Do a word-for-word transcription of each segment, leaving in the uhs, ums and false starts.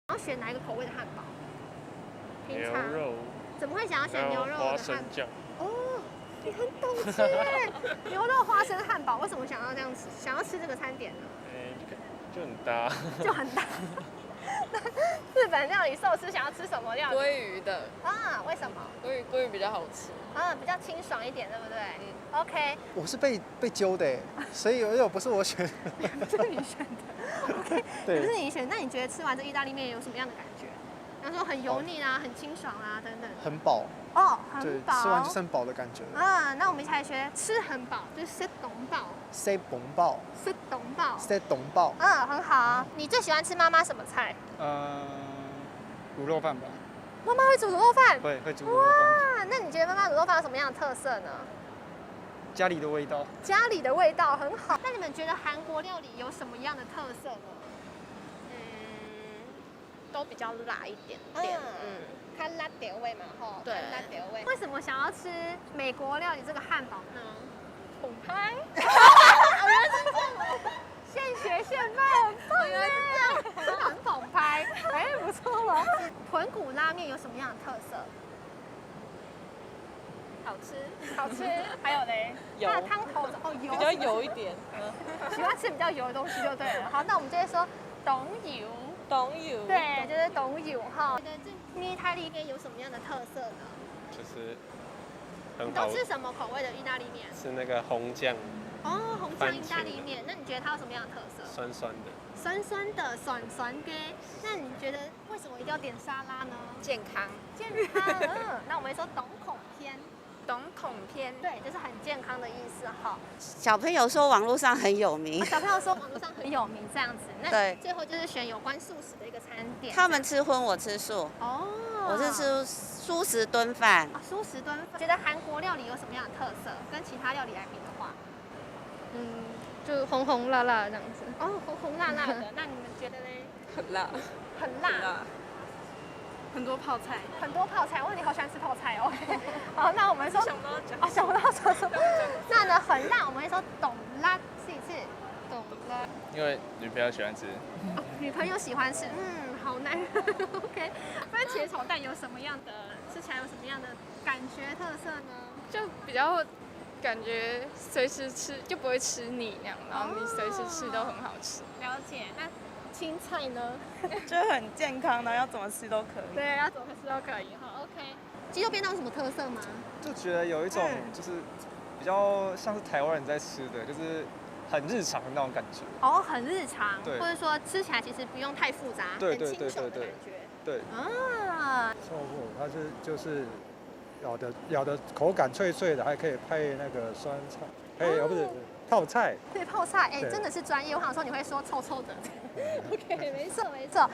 要选哪一个口味的汉堡？平常牛肉，怎么会想要选牛肉的汉堡？然后花生酱，哦，你很懂吃耶！牛肉花生汉堡，为什么想要这样吃？想要吃这个餐点呢？哎、就就很搭。就很搭。日本料理寿司想要吃什么料理鲑鱼的，啊？为什么？鲑鱼鲑鱼比较好吃。啊，比较清爽一点，对不对？嗯，OK，我是被被揪的欸，所以因为我不是我选的。不是你选的，OK，对也不是你选。那你觉得吃完这意大利面有什么样的感觉？比方说很油腻啊，很清爽啊，等等。很饱，哦，对很，饱。吃完就算饱的感觉。啊，那我们一起来学吃很饱，就是塞懂饱，塞bomb包，塞懂饱。塞懂包，嗯，很好。你最喜欢吃妈妈什么菜？呃，卤肉饭吧，妈妈会煮卤肉饭。会会煮卤肉饭，哇，那你觉得妈妈卤肉饭有什么样的特色呢？家里的味道。家里的味道很好。那你们觉得韩国料理有什么样的特色呢？嗯，都比较辣一点点。嗯，它辣点味嘛，吼，对辣点味。为什么想要吃美国料理这个汉堡呢？捧拍。现学现卖，很棒耶！真的很捧拍，哎，不错哦。豚骨拉面有什么样的特色？好吃。好吃，还有嘞，油它的汤头哦，油比较油一点。嗯，喜欢吃比较油的东西就对了。好，那我们就会说懂油。懂油。对，就是懂油哈。觉得这意大利面有什么样的特色呢？就是你都吃什么口味的意大利面？是那个红酱，哦，红酱意大利面。那你觉得它有什么样的特色？酸酸的。酸酸的，酸酸的。那你觉得为什么一定要点沙拉呢？健康。健康。嗯，那我们说懂孔片。懂孔片。对，就是很健康的意思哈。小朋友说网络上很有名，小朋友说网络上很有名这样子，那对最后就是选有关素食的一个餐点。他们吃荤，我吃素，哦，我是吃素食炖饭。啊，素食炖饭。觉得韩国料理有什么样的特色？跟其他料理来比的话，嗯，就红红辣辣这样子。哦，红红辣辣的。那你们觉得嘞？很辣。很辣。很辣。很多泡菜，很多泡菜。哇，你好喜欢吃泡菜哦。好，那我们说想不到讲啊，想不到说什么。那呢，很辣，我们会说懂辣，是不是？懂辣。因为女朋友喜欢吃。女朋友喜欢吃，嗯，好难。OK，番茄炒蛋有什么样的吃起来有什么样的感觉特色呢？就比较感觉随时吃就不会吃腻那样，然后你随时吃都很好吃。了解。那青菜呢？就很健康的，要怎么吃都可以。对，要怎么吃都可以哈。OK，鸡肉便当有什么特色吗？就觉得有一种嗯就是比较像是台湾人在吃的，就是很日常的那种感觉。哦，很日常，对或者说吃起来其实不用太复杂，对很清爽的对对对感觉。对，啊，错误，它是就是咬的咬的口感脆脆的，还可以配那个酸菜，配哦不是泡菜。对，泡菜，哎，对真的是专业。我想说你会说臭臭的。OK，没错没错。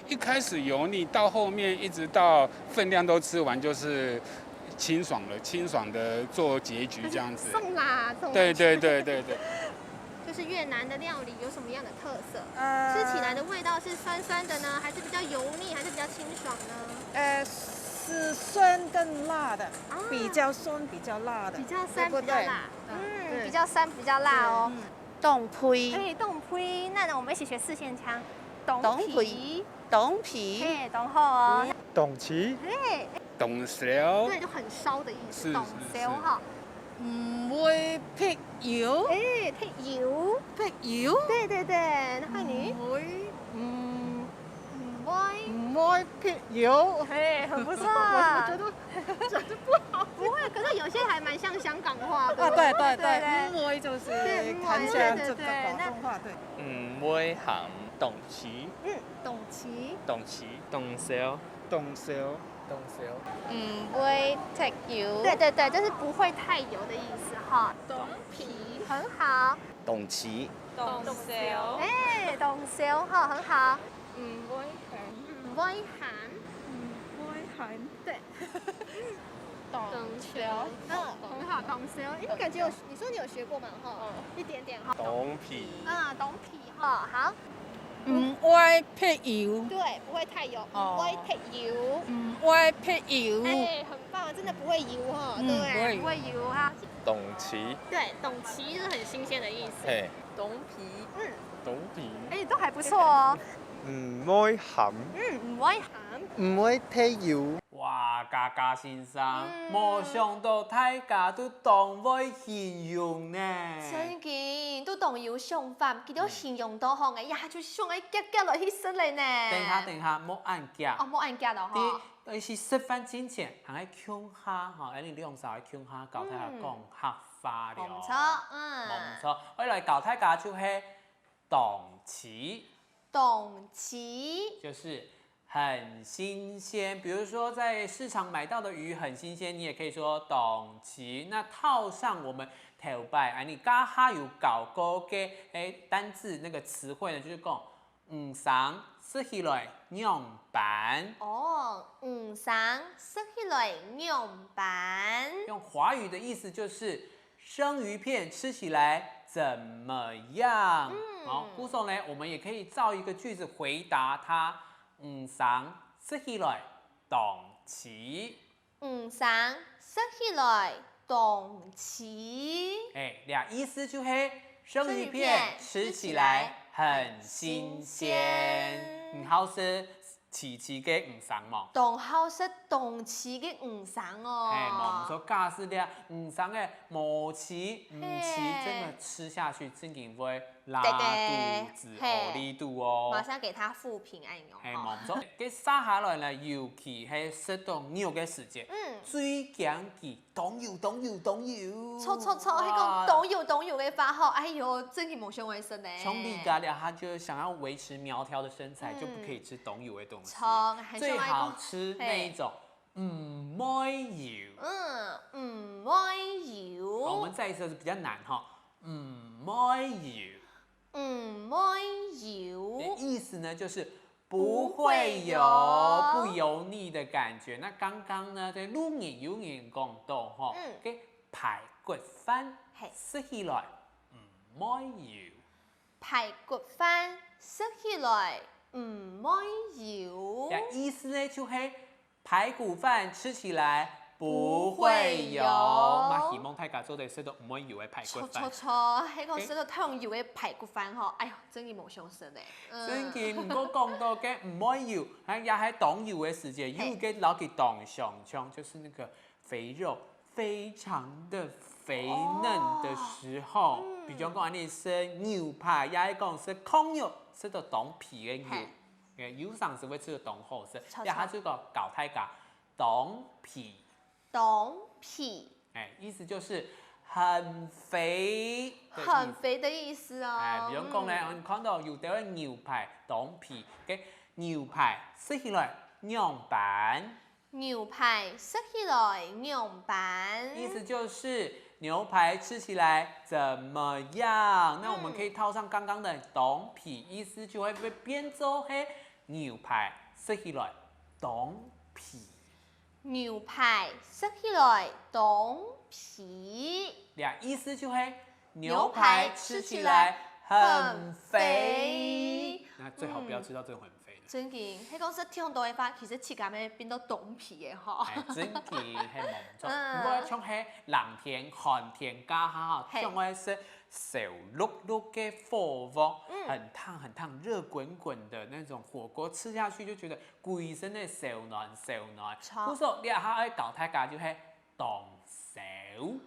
一开始油腻，到后面一直到分量都吃完，就是清爽了，清爽的做结局这样子。送啦，送啦。对对对对对。就是越南的料理有什么样的特色？呃吃起来的味道是酸酸的呢，还是比较油腻，还是比较清爽呢？呃，是酸跟辣的，啊比较酸比较辣的，比较酸对不对比较辣，嗯嗯，对比较酸比较辣哦。冻皮，哎，冻皮，那呢我们一起学四县腔，冻冻皮，冻皮，哎，懂吼哦，冻皮，哎，冻烧，对，就很烧的意思，是冻是烧哈。唔會撇油，哎，撇油，撇油，对对对，那换你，唔會，嗯，不会，唔會撇油，嘿，很不错，我觉得讲的不好。不会，可是有些还蛮像香港话的，啊，对对对对，唔會就是对看起来这个对对对广东话，对。嗯，尾鹹凍皮，嗯，冻皮，凍皮，凍燒，冻烧，凍燒。嗯，不会太油。对对对，就是不会太油的意思哈。懂皮。很好，凍皮，冻燒。哎，冻烧哈，很好。嗯，不会很。嗯，不会鹹，唔會很对，冻燒。嗯，很好，冻烧。哎，你感觉有，你说你有学过嘛？哈，一点点哈。凍皮，啊，冻皮哈，好。唔會撇油，对，不会太油，哦不会太油。唔會撇油，哎，很棒，真的不会油哈，嗯对，不会油不会油哈。凍皮，对，凍皮就是很新鲜的意思。嘿，當肥。嗯，當肥。哎，都還不錯哦。毋會鹹。嗯，毋會鹹。毋會忒油。哇，嘉嘉先生，嗯。無想到大家都當會形容呢。真个，都當有想法，佢都形容到好个，呀，就想愛遽遽來去食了呢。等一下，等一下，莫恁遽。哦，莫恁遽了吼。第一，但是食飯進前，還愛共下吼，恁呢兩儕愛共下教大家講客話了。嗯。無錯，嗯。無錯，我來教大家就係當鮮。當鮮。就是很新鮮。比如說在市場買到的魚很新鮮，你也可以說當鮮。那套上我們頭擺，啊，你剛剛有搞過个，哎，單字那個詞彙呢，就是講，魚生食起來仰般？哦，魚生食起來仰般？用華語的意思就是，生魚片吃起來怎麼樣？嗯。好，故所呢，我們也可以造一個句子回答他，魚生食起來當鮮。魚生食起來當鮮。哎，這意思就係，生魚片吃起來很新鮮。生魚片吃起來很新鮮。你好食 鮮鮮个魚生無？當好食當鮮个魚生哦。嘿，無錯，假使這魚生个無鮮，毋鮮，嘿。真的吃下去正經會拉肚子、對，對，嘿。屙痢肚哦。馬上給他負評，哎喲，嘿，吼。無錯。該接下來呢，尤其係食到肉个時節，嗯。最驚佢 當油，當油，當油。著，著，著，哇。該講當油，當油个話吼，哎喲，真个無想愛食呢。像你家這下就想要維持苗條的身材，嗯。就不可以吃當油的東西。著，還想愛講，最好吃那一種，嘿。毋會油。嗯，毋會油。好，我們再一次，比較難哈，毋會油。毋會油。的意思呢，就是 不會油，不會油。不油膩的感覺。那剛剛呢，在路人有人講到吼，嗯。該排骨飯，嘿。食起來毋會油。排骨飯食起來毋會油。這意思呢，就係排骨飯吃起來不會油。不會油。嘛希望大家做得食到毋會油个排骨飯。著，著，著，該講食到忒油个排骨飯吼，哎喲，真个無想食呢。 嗯。正經，毋過講到該毋會油，還也係當油个時節，嘿。有个摎佢當相像，就是那個肥肉非常的肥嫩的時候，哦。嗯。比如講恁呢食牛排，也係講食炕肉，食到當肥个肉，嘿。欸，有成時會食到當好食，著，著。這下就講教大家當肥。 當肥。欸，意思就是很肥的意思。很肥的意思哦。欸，比如講呢，嗯。你看到有兜个牛排當肥，OK，牛排食起來仰般？牛排食起來仰般？意思就是牛排吃起來怎麼樣？那我們可以套上剛剛的當肥，嗯。意思就會被變做係牛排食起來當肥。 牛排食起來當肥。這意思就係牛排吃起來很肥。牛排吃起來很肥。那最好不要吃到這種很肥的。嗯。正經，係講食忒多个話，其實自家會變到當肥个吼。欸，正經，係無錯。嗯。毋過像係冷天、寒天該下吼，嘿。像愛食燒熝熝个火鍋，嗯。很燙很燙、熱滾滾的那種火鍋，吃下去就覺得 歸身个燒暖燒暖。著。故所這下愛教大家就係當燒。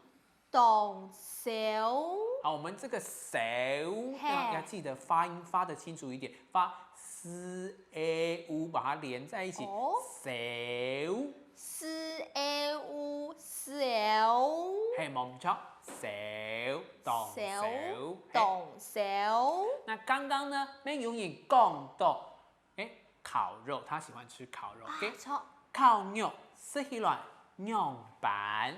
當燒。好，我們這個燒，嘿。要，要記得發音發得清楚一點，發s、e、u，把它連在一起。哦。燒。s、e、u，燒。嘿，無錯，燒，當燒，燒，嘿。當燒。那剛剛呢，乜有人講到 欸，烤肉，他喜歡吃烤肉，啊，OK？著。烤肉食起來仰般？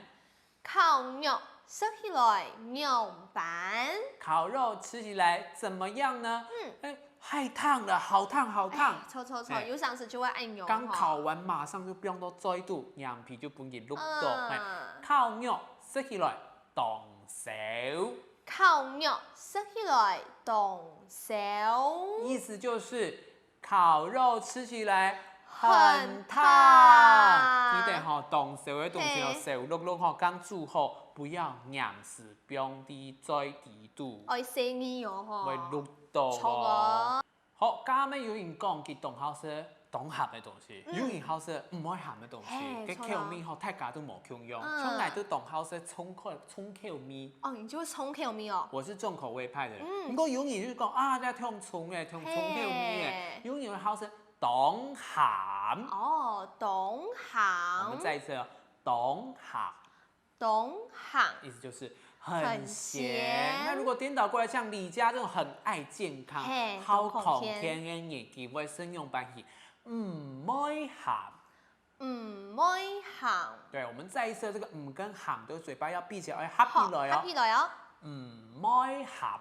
烤肉食起來仰般？烤肉吃起來怎麼樣呢？嗯。欸，太燙了，好燙，好燙。欸，著，著，著，欸。有成時就會恁樣吼。剛烤完，馬上就放到嘴肚，眼皮就分佢熝到。嗯。欸，烤肉食起來當燒。烤肉食起來當燒。意思就是 烤肉吃起來很燙。很燙。記得吼，當燒个東西吼，嘿。燒熝熝吼，剛煮好，不要臨時放在嘴裡肚，愛細義哦吼。會熝到哦。著哦。好，頭先有人講佢當好食當鹹个東西，嗯。有人好食毋會鹹个東西，嘿，該口味吼，著哦。大家都無共樣。嗯。像𠊎都當好食重口，重口味。哦，你就係重口味哦。我是重口味派的人。嗯。毋過有人就講啊，這忒重欸，忒重口味欸。嘿。有人好食當鹹。哦，當鹹。我們再一次哦，當鹹。 當鹹。意思就是很鹹。很鹹。那如果顛倒過來，像李佳這種很愛健康、嘿，好康健的人，佢會食仰般去？毋會鹹。毋會鹹。對，我們再一次，這個毋跟鹹的嘴巴要閉起來，要合起來哦。好，合起來哦。毋會鹹。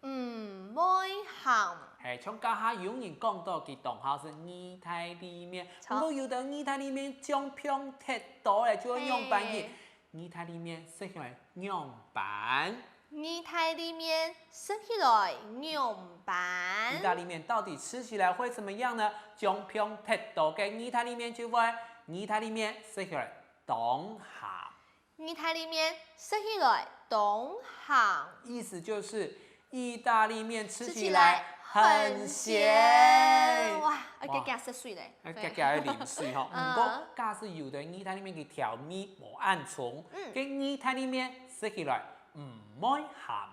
毋會鹹。嘿，像頭先有人講到佢當好食義大利麵，著。毋過有兜義大利麵醬放忒多咧，就會仰般去？嘿。義大利麵食起來仰般？義大利麵食起來仰般？義大利麵到底吃起來會怎麼樣呢？醬放忒多个義大利麵就會，義大利麵食起來當鹹。 義大利麵食起來當鹹。意思就是義大利麵吃起來很鹹。吃起來很鹹。哇，愛遽遽食水咧。哇，愛遽遽愛啉水吼。嗯。毋過，假使有兜義大利麵佢調味無恁重，嗯。該義大利麵食起來毋會鹹。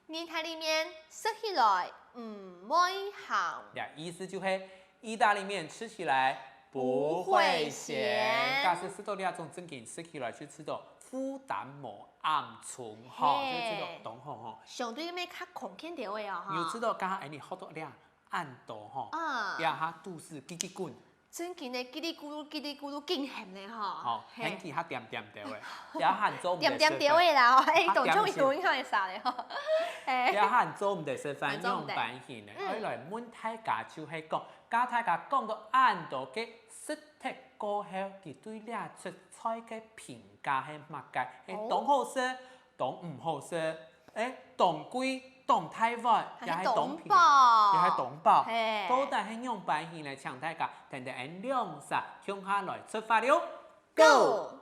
義大利麵食起來毋會鹹。呀，意思就係義大利麵吃起來不會鹹。不會鹹。假使食到這種正經食起來就知道負擔無恁重吼，嘿。就知道當好吼。相對乜較康健兜仔哦，吼。有知道頭先𠊎俚學到這恁多吼，啊。這下肚屎嘰嘰滾。 正經个嘰哩咕嚕，嘰哩咕嚕，緊喊咧吼。吼，嘿。天氣較恬恬兜仔，也還做毋得食飯。恬恬兜仔啦，吼，哎，當中有影響會啥咧吼。嘿。也還做毋得食飯，還做毋得。仰般形呢？嗯。愛來問大家，就係講，頭先大家講到恁多个食忒過後，佢對這出菜个評價係麼个？係當好食，哦。 當毋好食，欸，當貴，當大碗，也係當便宜，也係當飽。嘿。到底係仰般形呢？請大家跈等𠊎兩儕共下來出發了。Go！